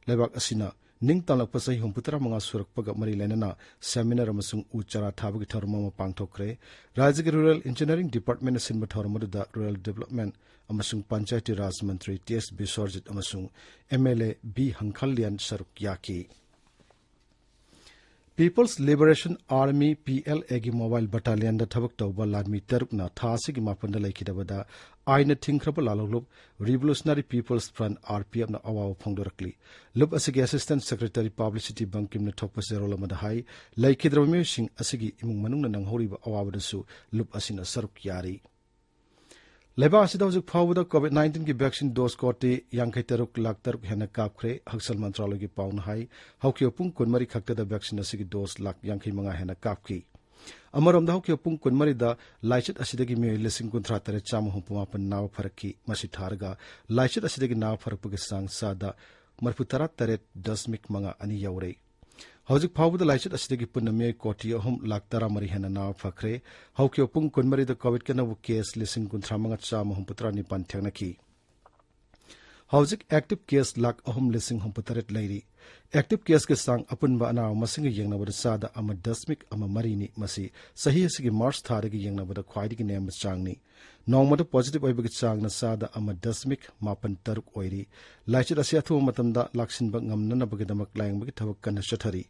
ꯂꯩꯕꯥꯛ ꯑꯁꯤꯅ ꯅꯤꯡꯇꯝꯂꯛꯄ ꯆꯍꯤ ꯍꯨꯝꯐꯨꯇꯔꯥ ꯃꯉꯥ ꯁꯨꯔꯛꯄꯒ ꯃꯔꯤ ꯂꯩꯅꯅ ꯁꯦꯃꯤꯅꯥꯔ ꯑꯃꯁꯨꯡ ꯎ ꯆꯥꯔꯥ ꯊꯥꯕꯒꯤ ꯊꯧꯔꯝ ꯑꯃ ꯄꯥꯡꯊꯣꯛꯈ꯭ꯔꯦ꯫ ꯔꯥꯖ꯭ꯌꯒꯤ ꯔꯨꯔꯦꯜ ꯏꯟꯖꯤꯅꯤꯌꯥꯔꯤꯡ ꯗꯤꯄꯥꯔꯠꯃꯦꯟꯅ ꯁꯤꯟꯕ ꯊꯧꯔꯝ ꯑꯗꯨꯗ ꯔꯨꯔꯦꯜ ꯗꯤꯕꯦꯂꯞꯃꯦꯟ ꯑꯃꯁꯨꯡ ꯄꯟꯆꯥꯌꯇꯤ ꯔꯥꯖ ꯃꯟꯇ꯭ꯔꯤ ꯇꯤ ꯑꯦꯁ ꯕꯤꯁ꯭ꯋꯔꯖꯤꯠ ꯑꯃꯁꯨꯡ M L A B Hangkhalian ꯁꯔꯨꯛ ꯌꯥꯈꯤ꯫ People's liberation army, P L ꯑꯦꯒꯤ ꯃꯣꯕꯥꯏꯜ ꯕꯠꯇꯥꯂꯤꯌꯟꯗ ꯊꯕꯛ ꯇꯧꯕ ꯂꯥꯟꯃꯤ ꯇꯔꯨꯛꯅ ꯊꯥ ꯑꯁꯤꯒꯤ ꯃꯥꯄꯟꯗ ꯂꯩꯈꯤꯗꯕꯗ ꯑꯥꯏꯟꯅ ꯊꯤꯡꯈ꯭ꯔꯕ ꯂꯥꯜꯍꯧꯂꯨꯞ Revolutionary People's Front, RPF, ꯅ ꯑꯋꯥꯕ ꯐꯣꯡꯗꯣꯔꯛꯂꯤ꯫ ꯂꯨꯞ ꯑꯁꯤꯒꯤ Assistant Secretary Publicity ꯕꯪꯀꯤꯝꯅ ꯊꯣꯛꯄ ꯆꯦꯔꯣꯜ ꯑꯃꯗ ꯍꯥꯏ, ꯂꯩꯈꯤꯗ꯭ꯔꯕ ꯃꯤꯑꯣꯏꯁꯤꯡ ꯑꯁꯤꯒꯤ ꯏꯃꯨꯡ ꯃꯅꯨꯡꯅ ꯅꯪꯍꯧꯔꯤꯕ ꯑꯋꯥꯕꯗꯁꯨ ꯂꯨꯞ ꯑꯁꯤꯅ ꯁꯔꯨꯛ ꯌꯥꯔꯤ꯫ ꯂꯩꯕꯥꯛ ꯑꯁꯤꯗ ꯍꯧꯖꯤꯛ ꯐꯥꯎꯕꯗ COVID nineteen ꯒꯤ vaccine dose ꯀꯣꯇꯤ ꯌꯥꯡꯈꯩ ꯇꯔꯨꯛ ꯂꯥꯈ ꯇꯔꯨꯛ ꯍꯦꯟꯅ ꯀꯥꯞꯈ꯭ꯔꯦ꯫ ꯍꯛꯁꯦꯜ ꯃꯟꯇ꯭ꯔꯥꯂꯌꯒꯤ ꯄꯥꯎꯅ ꯍꯥꯏ, ꯍꯧꯈꯤꯕ ꯄꯨꯡ ꯀꯨꯟꯃꯔꯤ ꯈꯛꯇꯗ vaccine ꯑꯁꯤꯒꯤ dose ꯂꯥꯈ ꯌꯥꯡꯈꯩ ꯃꯉꯥ ꯍꯦꯟꯅ ꯀꯥꯞꯈꯤ꯫ ꯑꯃꯔꯣꯝꯗ, ꯍꯧꯈꯤꯕ ꯄꯨꯡ ꯀꯨꯟꯃꯔꯤꯗ ꯂꯥꯏꯆꯠ ꯑꯁꯤꯗꯒꯤ ꯃꯤꯑꯣꯏ ꯂꯤꯁꯤꯡ ꯀꯨꯟꯊ꯭ꯔꯥ ꯇꯔꯦꯠ ꯆꯥꯝꯃ ꯍꯨꯝꯐꯨ ꯃꯥꯄꯟ ꯅꯥꯕ ꯐꯔꯛꯈꯤ꯫ ꯃꯁꯤ ꯊꯥꯔꯒ ꯂꯥꯏꯆꯠ ꯑꯁꯤꯗꯒꯤ ꯅꯥꯕ ꯐꯔꯛꯄꯒꯤ ꯆꯥꯡ ꯆꯥꯗ ꯃꯔꯤꯐꯨ ꯇꯔꯥ ꯇꯔꯦꯠ ꯗꯁꯃꯤꯛ ꯃꯉꯥ ꯑꯅꯤ ꯌꯧꯔꯦ꯫ ꯍꯧꯖꯤꯛ ꯐꯥꯎꯕꯗ ꯂꯥꯏꯆꯠ ꯑꯁꯤꯗꯒꯤ ꯄꯨꯟꯅ ꯃꯤꯑꯣꯏ ꯀꯣꯇꯤ ꯑꯍꯨꯝ ꯂꯥꯈ ꯇꯔꯥꯃꯔꯤ ꯍꯦꯟꯅ ꯅꯥꯕ ꯐꯈ꯭ꯔꯦ꯫ ꯍꯧꯈꯤꯕ ꯄꯨꯡ ꯀꯨꯟꯃꯔꯤꯗ COVID ꯀꯤ ꯑꯅꯧꯕ case ꯂꯤꯁꯤꯡ ꯀꯨꯟꯊ꯭ꯔꯥ ꯃꯉꯥ ꯆꯥꯝꯃ ꯍꯨꯝꯐꯨꯇꯔꯥ ꯅꯤꯄꯥꯟ ꯊꯦꯡꯅꯈꯤ꯫ ꯍꯧꯖꯤꯛ active case ꯂꯥꯈ ꯑꯍꯨꯝ ꯂꯤꯁꯤꯡ ꯍꯨꯝꯐꯨꯇꯔꯦꯠ ꯂꯩꯔꯤ꯫ Active case ꯀꯤ ꯆꯥꯡ ꯑꯄꯨꯟꯕ ꯑꯅꯥꯕ ꯃꯁꯤꯡꯒ ꯌꯦꯡꯅꯕꯗ ꯆꯥꯗ ꯑꯃ ꯗꯁꯃꯤꯛ ꯑꯃ ꯃꯔꯤꯅꯤ꯫ ꯃꯁꯤ ꯆꯍꯤ ꯑꯁꯤꯒꯤ March ꯊꯥꯗꯒꯤ ꯌꯦꯡꯅꯕꯗ ꯈ꯭ꯋꯥꯏꯗꯒꯤ ꯅꯦꯝꯕ ꯆꯥꯡꯅꯤ꯫ ꯅꯣꯡꯃꯗ positive ꯑꯣꯏꯕꯒꯤ ꯆꯥꯡꯅ ꯆꯥꯗ ꯑꯃ ꯗꯁꯃꯤꯛ ꯃꯥꯄꯟ ꯇꯔꯨꯛ ꯑꯣꯏꯔꯤ꯫ ꯂꯥꯏꯆꯠ ꯑꯁꯤ ꯑꯊꯨꯕ ꯃꯇꯝꯗ ꯂꯥꯛꯁꯤꯟꯕ ꯉꯝꯅꯅꯕꯒꯤꯗꯃꯛ ꯂꯥꯌꯦꯡꯕꯒꯤ ꯊꯕꯛ ꯀꯟꯅ ꯆꯠꯊꯔꯤ꯫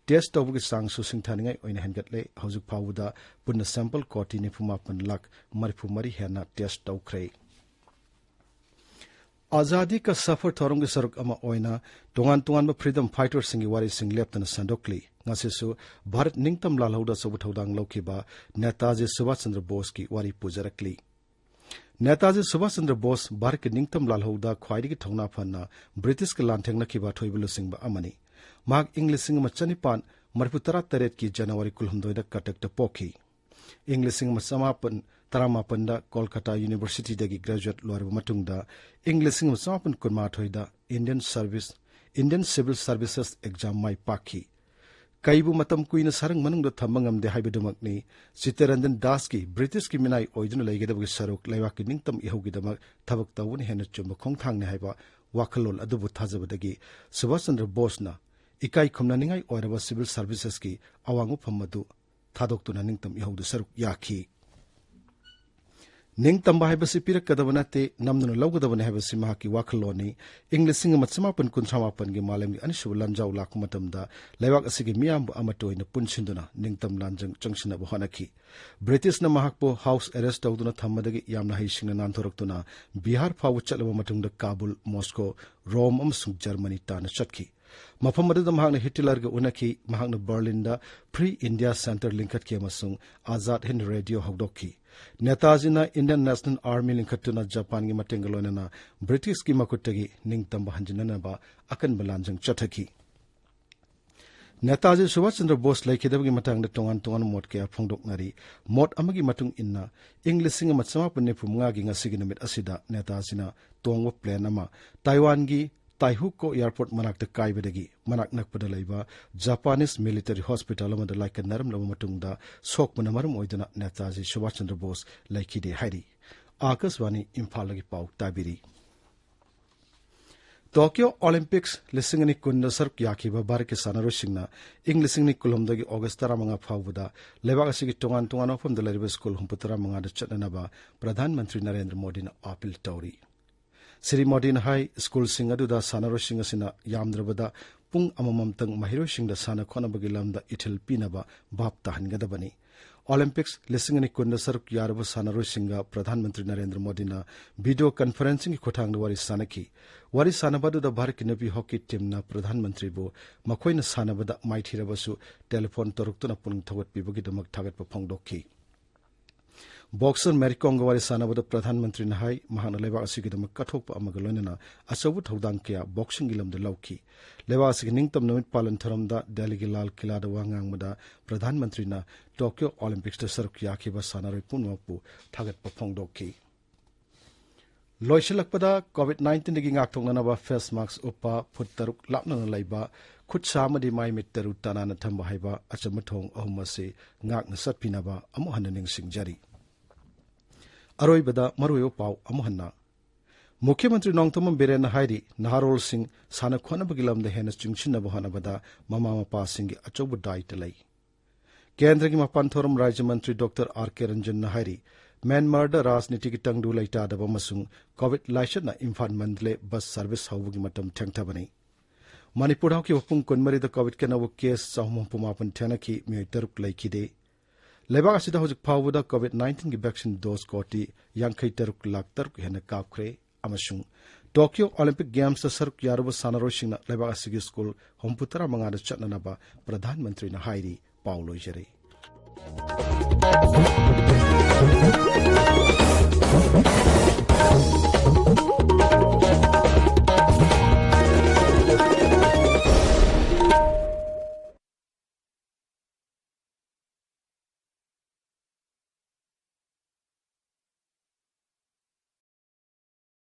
Test ꯇꯧꯕꯒꯤ ꯆꯥꯡꯁꯨ ꯁꯤꯡꯊꯥꯅꯤꯡꯉꯥꯏ ꯑꯣꯏꯅ ꯍꯦꯟꯒꯠꯂꯦ꯫ ꯍꯧꯖꯤꯛ ꯐꯥꯎꯕꯗ ꯄꯨꯟꯅ sample ꯀꯣꯇꯤ ꯅꯤꯐꯨ ꯃꯥꯄꯟ ꯂꯥꯈ ꯃꯔꯤꯐꯨ ꯃꯔꯤ ꯍꯦꯟꯅ test ꯇꯧꯈ꯭ꯔꯦ꯫ ꯑꯖꯥꯗꯤ ꯀꯥ ꯁꯐꯔ ꯊꯧꯔꯝꯒꯤ ꯁꯔꯨꯛ ꯑꯃ ꯑꯣꯏꯅ ꯇꯣꯉꯥꯟ ꯇꯣꯉꯥꯟꯕ freedom fighter ꯁꯤꯡꯒꯤ ꯋꯥꯔꯤꯁꯤꯡ ꯂꯦꯞꯇꯅ ꯁꯟꯗꯣꯛꯂꯤ꯫ ꯉꯁꯤꯁꯨ ꯚꯥꯔꯠ ꯅꯤꯡꯇꯝ ꯂꯥꯜꯍꯧꯗ ꯑꯆꯧꯕ ꯊꯧꯗꯥꯡ ꯂꯧꯈꯤꯕ ꯅꯦꯇꯥꯖꯤ ꯁꯨꯚꯥꯁ ꯆꯟꯗ꯭ꯔ ꯕꯣꯁꯀꯤ ꯋꯥꯔꯤ ꯄꯨꯖꯔꯛꯂꯤ꯫ ꯅꯦꯇꯥꯖꯤ ꯁꯨꯚꯥꯁ ꯆꯟꯗ꯭ꯔ ꯕꯣꯁ ꯚꯥꯔꯠꯀꯤ ꯅꯤꯡꯇꯝ ꯂꯥꯜꯍꯧꯗ ꯈ꯭ꯋꯥꯏꯗꯒꯤ ꯊꯧꯅꯥ ꯐꯅ ꯕ꯭ꯔꯤꯇꯤꯁꯀ ꯂꯥꯟꯊꯦꯡꯅꯈꯤꯕ ꯑꯊꯣꯏꯕ ꯂꯨꯆꯤꯡꯕ ꯑꯃꯅꯤ꯫ ꯃꯍꯥꯛ ꯏꯪ ꯂꯤꯁꯤꯡ ꯑꯃ ꯆꯅꯤꯄꯥꯟ ꯃꯔꯤꯐꯨ ꯇꯔꯥ ꯇꯔꯦꯠꯀꯤ January ꯀꯨꯟꯍꯨꯝꯗꯣꯏꯗ ꯀꯇꯛꯇ ꯄꯣꯛꯈꯤ꯫ ꯏꯪ ꯂꯤꯁꯤꯡ ꯑꯃ ꯆꯃꯥꯄꯟ ꯇꯔꯥꯃꯥꯄꯟꯗ ꯀꯣꯜꯀꯇꯥ University ꯗꯒꯤ graduate ꯂꯣꯏꯔꯕ ꯃꯇꯨꯡꯗ, ꯏꯪ ꯂꯤꯁꯤꯡ ꯑꯃ ꯆꯃꯥꯄꯟ ꯀꯨꯟꯃꯥꯊꯣꯏꯗ Indian Service, Indian Civil Services exam ꯃꯥꯏ ꯄꯥꯛꯈꯤ꯫ ꯀꯩꯕꯨ ꯃꯇꯝ ꯀꯨꯏꯅ ꯁꯔꯪ ꯃꯅꯨꯡꯗ ꯊꯝꯕ ꯉꯝꯗꯦ ꯍꯥꯏꯕꯗꯨꯃꯛꯅꯤ, ꯆꯤꯠꯇꯔꯟꯖꯟ ꯗꯥꯁꯀꯤ ꯕ꯭ꯔꯤꯇꯤꯁꯀꯤ ꯃꯤꯅꯥꯏ ꯑꯣꯏꯗꯨꯅ ꯂꯩꯒꯗꯕꯒꯤ ꯁꯔꯨꯛ ꯂꯩꯕꯥꯛꯀꯤ ꯅꯤꯡꯇꯝ ꯏꯍꯧꯒꯤꯗꯃꯛ ꯊꯕꯛ ꯇꯧꯕꯅ ꯍꯦꯟꯅ ꯆꯨꯝꯕ ꯈꯣꯡꯊꯥꯡꯅꯤ ꯍꯥꯏꯕ ꯋꯥꯈꯜꯂꯣꯟ ꯑꯗꯨꯕꯨ ꯊꯥꯖꯕꯗꯒꯤ ꯁꯨꯚꯥꯁ ꯆꯟꯗ꯭ꯔ ꯕꯣꯁꯅ ꯏꯀꯥꯏ ꯈꯨꯝꯅꯅꯤꯡꯉꯥꯏ ꯑꯣꯏꯔꯕ civil services ꯀꯤ ꯑꯋꯥꯡ ꯃꯐꯝ ꯑꯗꯨ ꯊꯥꯗꯣꯛꯇꯨꯅ ꯅꯤꯡꯇꯝ ꯏꯍꯧꯗ ꯁꯔꯨꯛ ꯌꯥꯈꯤ꯫ ꯅꯤꯡꯇꯝꯕ ꯍꯥꯏꯕꯁꯤ ꯄꯤꯔꯛꯀꯗꯕ ꯅꯠꯇꯦ, ꯅꯝꯗꯨꯅ ꯂꯧꯒꯗꯕꯅꯤ ꯍꯥꯏꯕꯁꯤ ꯃꯍꯥꯛꯀꯤ ꯋꯥꯈꯜꯂꯣꯟꯅꯤ꯫ ꯏꯪ ꯂꯤꯁꯤꯡ ꯑꯃ ꯆꯃꯥꯄꯟ ꯀꯨꯟꯊ꯭ꯔꯥ ꯃꯥꯄꯟꯒꯤ ꯃꯥꯂꯦꯝꯒꯤ ꯑꯅꯤꯁꯨꯕ ꯂꯥꯟꯖꯥꯎ ꯂꯥꯛꯄ ꯃꯇꯝꯗ ꯂꯩꯕꯥꯛ ꯑꯁꯤꯒꯤ ꯃꯤꯌꯥꯝꯕꯨ ꯑꯃꯠꯇ ꯑꯣꯏꯅ ꯄꯨꯟꯁꯤꯟꯗꯨꯅ ꯅꯤꯡꯇꯝ ꯂꯥꯟꯖꯪ ꯆꯪꯁꯤꯟꯅꯕ ꯍꯣꯠꯅꯈꯤ꯫ ꯕ꯭ꯔꯤꯇꯤꯁꯅ ꯃꯍꯥꯛꯄꯨ house arrest ꯇꯧꯗꯨꯅ ꯊꯝꯕꯗꯒꯤ ꯌꯥꯝꯅ ꯍꯩꯁꯤꯡꯅ ꯅꯥꯟꯊꯣꯔꯛꯇꯨꯅ ꯕꯤꯍꯥꯔ ꯐꯥꯎꯕ ꯆꯠꯂꯕ ꯃꯇꯨꯡꯗ ꯀꯥꯕꯨꯜ, ꯃꯣꯁꯀꯣ, ꯔꯣꯝ ꯑꯃꯁꯨꯡ ꯖꯔꯃꯅꯤ ꯇꯥꯟꯅ ꯆꯠꯈꯤ꯫ ꯃꯐꯝ ꯑꯗꯨꯗ ꯃꯍꯥꯛꯅ ꯍꯤꯇꯂꯔꯒ ꯎꯅꯈꯤ꯫ ꯃꯍꯥꯛꯅ ꯕꯔꯂꯤꯟꯗ Free India Centre ꯂꯤꯡꯈꯠꯈꯤ ꯑꯃꯁꯨꯡ ꯑꯖꯥꯗ ꯍꯤꯟꯗ ꯔꯦꯗꯤꯑꯣ ꯍꯧꯗꯣꯛꯈꯤ꯫ ꯅꯦꯇꯥꯖꯤꯅ Indian National Army ꯂꯤꯡꯈꯠꯇꯨꯅ ꯖꯄꯥꯟꯒꯤ ꯃꯇꯦꯡꯒ ꯂꯣꯏꯅꯅ ꯕ꯭ꯔꯤꯇꯤꯁꯀꯤ ꯃꯈꯨꯠꯇꯒꯤ ꯅꯤꯡꯇꯝꯕ ꯍꯟꯖꯤꯟꯅꯅꯕ ꯑꯀꯟꯕ ꯂꯥꯟꯖꯪ ꯆꯠꯊꯈꯤ꯫ ꯅꯦꯇꯥꯖꯤ ꯁꯨꯚꯥꯁ ꯆꯟꯗ꯭ꯔ ꯕꯣꯁ ꯂꯩꯈꯤꯗꯕꯒꯤ ꯃꯇꯥꯡꯗ ꯇꯣꯉꯥꯟ ꯇꯣꯉꯥꯟꯕ ꯃꯣꯠ ꯀꯌꯥ ꯐꯣꯡꯗꯣꯛꯅꯔꯤ꯫ ꯃꯣꯠ ꯑꯃꯒꯤ ꯃꯇꯨꯡ ꯏꯟꯅ, ꯏꯪ ꯂꯤꯁꯤꯡ ꯑꯃ ꯆꯃꯥꯄꯟ ꯅꯤꯐꯨ ꯃꯉꯥꯒꯤ ꯉꯁꯤꯒꯤ ꯅꯨꯃꯤꯠ ꯑꯁꯤꯗ ꯅꯦꯇꯥꯖꯤꯅ ꯇꯣꯡꯕ ꯄ꯭ꯂꯦꯟ ꯑꯃ ꯇꯥꯏꯋꯥꯟꯒꯤ ꯇꯥꯏꯍꯨꯀꯣ ꯑꯦꯌꯔꯄꯣꯔꯠ ꯃꯅꯥꯛꯇ ꯀꯥꯏꯕꯗꯒꯤ ꯃꯅꯥꯛ ꯅꯛꯄꯗ ꯂꯩꯕ ꯖꯄꯥꯅꯤꯁ ꯃꯤꯂꯤꯇꯔꯤ ꯍꯣꯁꯄꯤꯇꯥꯜ ꯑꯃꯗ ꯂꯥꯏꯀꯠꯅꯔꯝꯂꯕ ꯃꯇꯨꯡꯗ ꯁꯣꯛꯄꯅ ꯃꯔꯝ ꯑꯣꯏꯗꯨꯅ ꯅꯦꯇꯥꯖꯤ ꯁꯨꯚꯥꯁ ꯆꯟꯗ꯭ꯔ ꯕꯣꯁ ꯂꯩꯈꯤꯗꯦ ꯍꯥꯏꯔꯤ꯫ ꯑꯥꯀꯥꯁꯕꯥꯅꯤ ꯏꯝꯐꯥꯜꯗꯒꯤ ꯄꯥꯎ ꯇꯥꯕꯤꯔꯤ꯫ ꯇꯣꯀꯤꯌꯣ ꯑꯣꯂꯤꯝꯄꯤꯛꯁ ꯂꯤꯁꯤꯡ ꯑꯅꯤ ꯀꯨꯟꯗ ꯁꯔꯨꯛ ꯌꯥꯈꯤꯕ ꯚꯥꯔꯠꯀꯤ ꯁꯥꯟꯅꯔꯣꯏꯁꯤꯡꯅ ꯏꯪ ꯂꯤꯁꯤꯡ ꯑꯅꯤ ꯀꯨꯟꯍꯨꯝꯗꯣꯏꯒꯤ ꯑꯣꯒꯁ ꯇꯔꯥꯃꯉꯥ ꯐꯥꯎꯕꯗ ꯂꯩꯕꯥꯛ ꯑꯁꯤꯒꯤ ꯇꯣꯉꯥꯟ ꯇꯣꯉꯥꯟꯕ ꯃꯐꯝꯗ ꯂꯩꯔꯤꯕ ꯁ꯭ꯀꯨꯜ ꯍꯨꯝꯐꯨꯇꯔꯥ ꯃꯉꯥꯗ ꯆꯠꯅꯅꯕ ꯄ꯭ꯔꯙꯥꯟ ꯃꯟꯇ꯭ꯔꯤ ꯅꯔꯦꯟꯗ꯭ꯔ ꯃꯣꯗꯤꯅ ꯑꯥꯄꯤꯜ ꯇꯧꯔꯤ꯫ ꯁ꯭ꯔꯤ ꯃꯣꯗꯤꯅ ꯍꯥꯏ, ꯁ꯭ꯀꯨꯜꯁꯤꯡ ꯑꯗꯨꯗ ꯁꯥꯟꯅꯔꯣꯏꯁꯤꯡ ꯑꯁꯤꯅ ꯌꯥꯝꯗ꯭ꯔꯕꯗ ꯄꯨꯡ ꯑꯃꯃꯝꯇꯪ ꯃꯍꯩꯔꯣꯏꯁꯤꯡꯗ ꯁꯥꯟꯅ ꯈꯣꯠꯅꯕꯒꯤ ꯂꯝꯗ ꯏꯊꯤꯜ ꯄꯤꯅꯕ ꯚꯥꯞ ꯇꯥꯍꯟꯒꯗꯕꯅꯤ꯫ ꯑꯣꯂꯤꯝꯄꯤꯛꯁ ꯂꯤꯁꯤꯡ ꯑꯅꯤ ꯀꯨꯟꯗ ꯁꯔꯨꯛ ꯌꯥꯔꯕ ꯁꯥꯟꯅꯔꯣꯏꯁꯤꯡꯒ ꯄ꯭ꯔꯙꯥꯟ ꯃꯟꯇ꯭ꯔꯤ ꯅꯔꯦꯟꯗ꯭ꯔ ꯃꯣꯗꯤꯅ ꯚꯤꯗꯤꯑꯣ ꯀꯟꯐꯔꯦꯟꯁꯤꯡꯒꯤ ꯈꯨꯠꯊꯥꯡꯗ ꯋꯥꯔꯤ ꯁꯥꯟꯅꯈꯤ꯫ ꯋꯥꯔꯤ ꯁꯥꯟꯅꯕ ꯑꯗꯨꯗ ꯚꯥꯔꯠꯀꯤ ꯅꯨꯄꯤ ꯍꯣꯀꯤ ꯇꯤꯝꯅ ꯄ꯭ꯔꯙꯥꯟ ꯃꯟꯇ꯭ꯔꯤꯕꯨ ꯃꯈꯣꯏꯅ ꯁꯥꯟꯅꯕꯗ ꯃꯥꯏꯊꯤꯔꯕꯁꯨ ꯇꯦꯂꯤꯐꯣꯟ ꯇꯧꯔꯛꯇꯨꯅ ꯄꯨꯛꯅꯤꯡ ꯊꯧꯒꯠꯄꯤꯕꯒꯤꯗꯃꯛ ꯊꯥꯒꯠꯄ ꯐꯣꯡꯗꯣꯛꯈꯤ꯫ ꯕꯣꯛꯁꯔ ꯃꯦꯔꯤ ꯀꯣꯝꯒ ꯋꯥꯔꯤ ꯁꯥꯟꯅꯕꯗ ꯄ꯭ꯔꯙꯥꯟ ꯃꯟꯇ꯭ꯔꯤꯅ ꯍꯥꯏ, ꯃꯍꯥꯛꯅ ꯂꯩꯕꯥꯛ ꯑꯁꯤꯒꯤꯗꯃꯛ ꯀꯠꯊꯣꯛꯄ ꯑꯃꯒ ꯂꯣꯏꯅꯅ ꯑꯆꯧꯕ ꯊꯧꯗꯥꯡ ꯀꯌꯥ ꯕꯣꯛꯁꯤꯡꯒꯤ ꯂꯝꯗ ꯂꯧꯈꯤ꯫ ꯂꯩꯕꯥꯛ ꯑꯁꯤꯒꯤ ꯅꯤꯡꯇꯝ ꯅꯨꯃꯤꯠ ꯄꯥꯂꯟ ꯊꯧꯔꯝꯗ ꯗꯦꯜꯂꯤꯒꯤ ꯂꯥꯜ ꯀꯤꯂꯥꯗ ꯋꯥ ꯉꯥꯡꯕꯗ ꯄ꯭ꯔꯙꯥꯟ ꯃꯟꯇ꯭ꯔꯤꯅ ꯇꯣꯀꯤꯌꯣ ꯑꯣꯂꯤꯝꯄꯤꯛꯁꯇ ꯁꯔꯨꯛ ꯌꯥꯈꯤꯕ ꯁꯥꯟꯅꯔꯣꯏ ꯄꯨꯝꯅꯃꯛꯄꯨ ꯊꯥꯒꯠꯄ ꯐꯣꯡꯗꯣꯛꯈꯤ꯫ ꯂꯣꯏꯁꯤꯜꯂꯛꯄꯗ, ꯀꯣꯚꯤꯗ ꯅꯥꯏꯟꯇꯤꯟꯗꯒꯤ ꯉꯥꯛꯊꯣꯛꯅꯅꯕ ꯐꯦꯁ ꯃꯥꯛꯁ ꯎꯞꯄ, ꯐꯨꯠ ꯇꯔꯨꯛ ꯂꯥꯞꯅꯅ ꯂꯩꯕ, ꯈꯨꯠ ꯁꯥ ꯑꯃꯗꯤ ꯃꯥꯏ ꯃꯤꯠ ꯇꯔꯨ ꯇꯅꯥꯟꯅ ꯊꯝꯕ ꯍꯥꯏꯕ ꯑꯆꯝꯕ ꯊꯧꯑꯣꯡ ꯑꯍꯨꯝ ꯑꯁꯤ ꯉꯥꯛꯅ ꯆꯠꯄꯤꯅꯕ ꯑꯃꯨꯛ ꯍꯟꯅ ꯅꯤꯡꯁꯤꯡꯖꯔꯤ꯫ ꯑꯔꯣꯏꯕꯗ ꯃꯔꯨꯑꯣꯏꯕ ꯄꯥꯎ ꯑꯃꯨꯛ ꯍꯟꯅ꯫ ꯃꯨꯈ꯭ꯌ ꯃꯟꯇ꯭ꯔꯤ ꯅꯣꯡꯊꯣꯝꯕꯝ ꯕꯤꯔꯦꯟꯅ ꯍꯥꯏꯔꯤ, ꯅꯍꯥꯔꯣꯜꯁꯤꯡ ꯁꯥꯟꯅ ꯈꯣꯠꯅꯕꯒꯤ ꯂꯝꯗ ꯍꯦꯟꯅ ꯆꯤꯡꯁꯤꯟꯅꯕ ꯍꯣꯠꯅꯕꯗ ꯃꯃꯥ ꯃꯄꯥꯁꯤꯡꯒꯤ ꯑꯆꯧꯕ ꯗꯥꯏꯇ ꯂꯩ꯫ ꯀꯦꯟꯗ꯭ꯔꯒꯤ ꯃꯄꯥꯟ ꯊꯧꯔꯝ ꯔꯥꯖ꯭ꯌ ꯃꯟꯇ꯭ꯔꯤ ꯗꯣꯛꯇꯔ ꯑꯥꯔ ꯀꯦ ꯔꯟꯖꯟꯅ ꯍꯥꯏꯔꯤ, ꯃ꯭ꯌꯥꯟꯃꯥꯔꯗ ꯔꯥꯖꯅꯤꯇꯤꯒꯤ ꯇꯪꯗꯨ ꯂꯩꯇꯥꯗꯕ ꯑꯃꯁꯨꯡ COVID ꯂꯥꯏꯆꯠꯅ Imphal Mandalay bus service ꯍꯧꯕꯒꯤ ꯃꯇꯝ ꯊꯦꯡꯊꯕꯅꯤ꯫ ꯃꯅꯤꯄꯨꯔꯗ ꯍꯧꯈꯤꯕ ꯄꯨꯡ ꯀꯨꯟꯃꯔꯤꯗ ꯀꯣꯚꯤꯗꯀꯤ ꯑꯅꯧꯕ ꯀꯦꯁ ꯆꯍꯨꯝ ꯍꯨꯝꯐꯨ ꯃꯥꯄꯟ ꯊꯦꯡꯅꯈꯤ, ꯃꯤꯑꯣꯏ ꯇꯔꯨꯛ ꯂꯩꯈꯤꯗꯦ꯫ ꯂꯩꯕꯥꯛ ꯑꯁꯤꯗ ꯍꯧꯖꯤꯛ ꯐꯥꯎꯕꯗ ꯀꯣꯚꯤꯗ ꯅꯥꯏꯟꯇꯤꯟꯒꯤ ꯚꯦꯛꯁꯤꯟ ꯗꯣꯁ ꯀꯣꯇꯤ ꯌꯥꯡꯈꯩ ꯇꯔꯨꯛ ꯂꯥꯈ ꯇꯔꯨꯛ ꯍꯦꯟꯅ ꯀꯥꯞꯈ꯭ꯔꯦ꯫ ꯑꯃꯁꯨꯡ ꯇꯣꯀꯤꯌꯣ ꯑꯣꯂꯤꯝꯄꯤꯛ ꯒꯦꯝꯁꯇ ꯁꯔꯨꯛ ꯌꯥꯔꯨꯕ ꯁꯥꯟꯅꯔꯣꯏꯁꯤꯡꯅ ꯂꯩꯕꯥꯛ ꯑꯁꯤꯒꯤ ꯁ꯭ꯀꯨꯜ ꯍꯨꯝꯐꯨꯇꯔꯥ ꯃꯉꯥꯗ ꯆꯠꯅꯅꯕ ꯄ꯭ꯔꯙꯥꯟ ꯃꯟꯇ꯭ꯔꯤꯅ ꯍꯥꯏꯔꯤ꯫ ꯄꯥꯎ ꯂꯣꯏꯖꯔꯦ꯫